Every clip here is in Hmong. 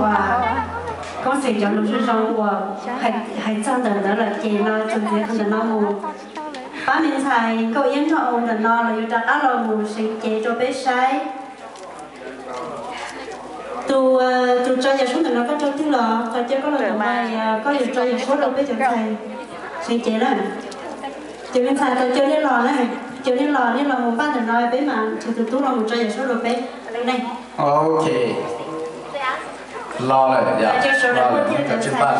Koob Xeem cov lus zoo zoo uas hais txog ntawm ntawd lawm ces no txuas ntxiv ntawm no mus. Pab me ntxhais Nkauj Iab Nraug Oo ntawm no los yuav rov qab los mus seev cev rau peb saib. Tus, tus tso yam suab ntawm no koj rau twg los? Qhov cia koj los ntawm no, koj yuav tso yam suab rau peb cov ntxhais seev cev na. Cov me ntxhais tau caw nej los na, caw nej los, nej los mus npaj ntawm no peb mam nrhiav tus tub los mus tso yam suab rau peb ne. Ok, los lawm, los lawm, cov tsis npaj.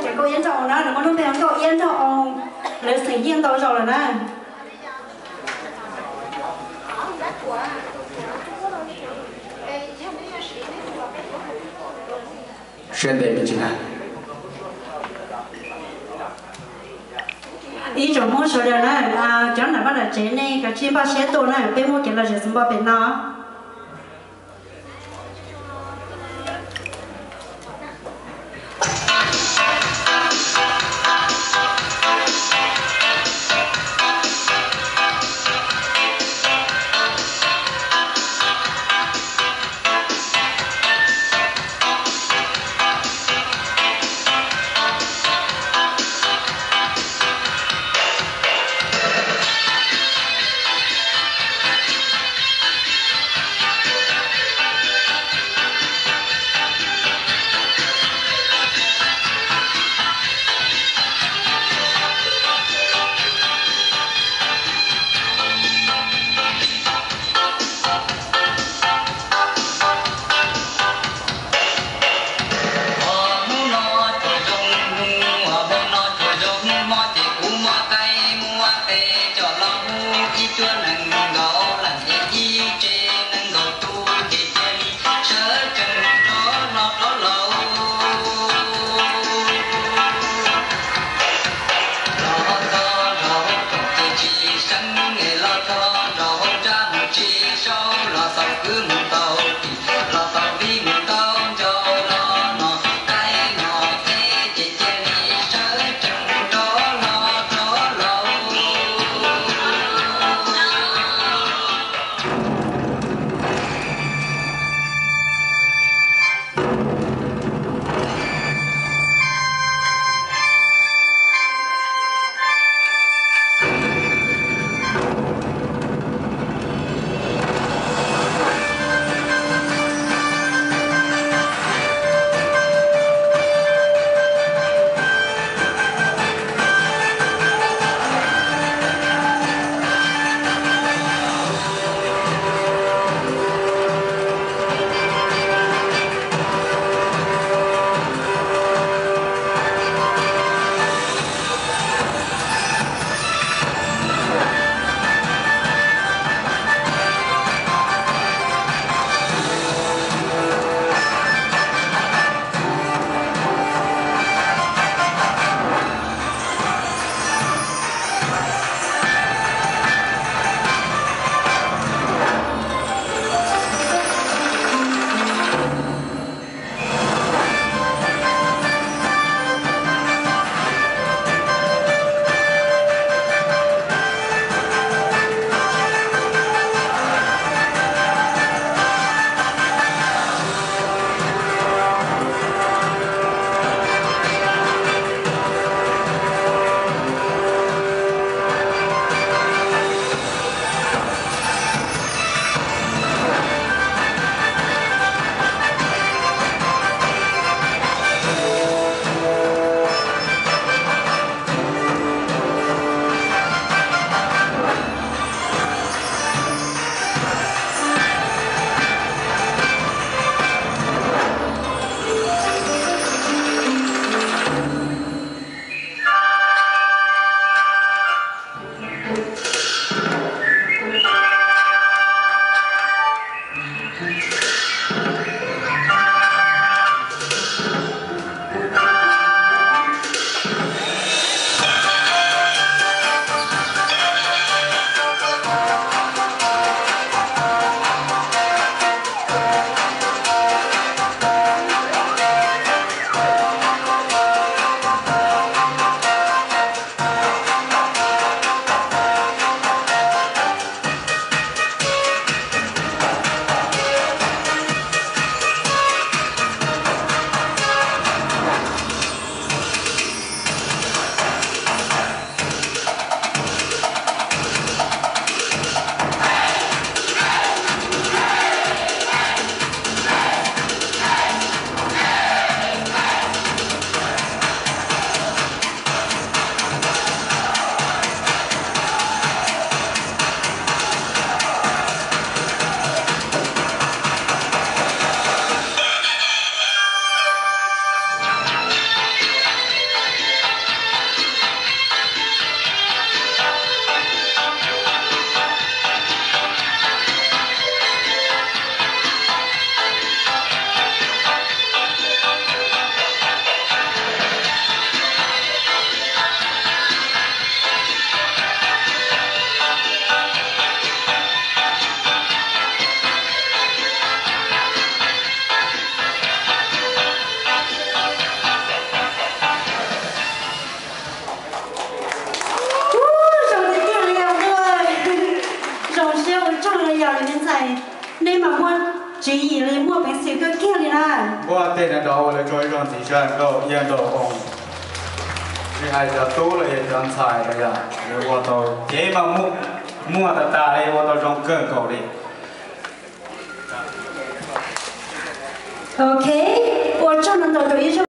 Ces Nkauj Iab Nraug Oo na, nws muaj lub npe hu Nkauj Iab Nraug Oo, lawv xeem Yiaj ntau zaus lawm na. Siab ntev me ntsis na. Ib tsoom Hmoob sawv daws na, cov nam vaj nam tsev nej kav tsij npaj siab tuaj na, peb muab kev lom zem txog npaj pem no. tswv yim li muaj peev xwm kawg kiag li na. Npuaj tej no rov ua lawv tso ib zaug ntxiv sab nkauj iab nraug oo. Tsis hais cov tub los yog cov ntxhais los yog lawv ua tau cev mas muaj tas tas li, ua tau zoo kawg nkaus li. Ok, ua tsaug ntau ntau rau ib zaug.